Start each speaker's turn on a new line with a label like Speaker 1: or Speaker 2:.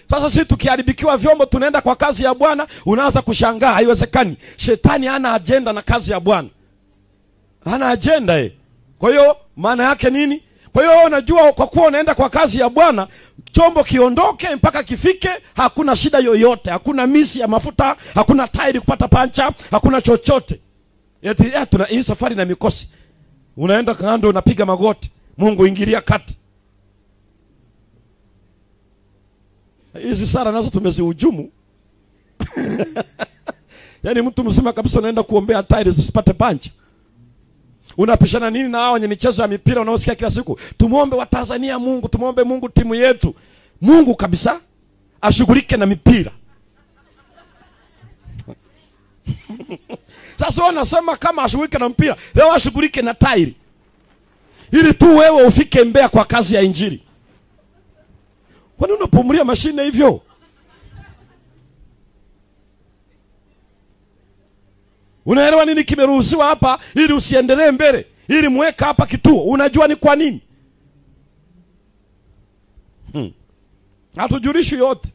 Speaker 1: Sasa sisi tukiharibikiwa vyombo tunaenda kwa kazi ya Bwana, unaanza kushangaa, haiwezekani. Shetani hana agenda na kazi ya Bwana. Hana agenda eh. Kwa hiyo maana yake nini? Kwa hiyo unajua kwa kuwa unaenda kwa kazi ya Bwana, chombo kiondoke mpaka kifike, hakuna shida yoyote, hakuna misi ya mafuta, hakuna tairi kupata pancha, hakuna chochote. Eti tuna hii safari na mikosi. Unaenda kando unapiga magoti, Mungu ingilia kati. Hizi sala nazo tumezihujumu. Yaani mtu mzima kabisa unaenda kuombea tairi zisipate pancha. Unapishana nini na hao wenye michezo ya mipira unaosikia kila siku? Tumuombe wa Tanzania Mungu, tumuombe Mungu timu yetu. Mungu kabisa ashughulike na mipira. Sasa wanasema kama ashughulike na mpira, leo ashughulike na tairi. Ili tu wewe ufike Mbeya kwa kazi ya Injili. Kwani unapumulia mashine hivyo? Unaelewa nini kimeruhusiwa hapa ili usiendelee mbele, ili mweka hapa kituo? Unajua ni kwa nini? Hatujulishi yote.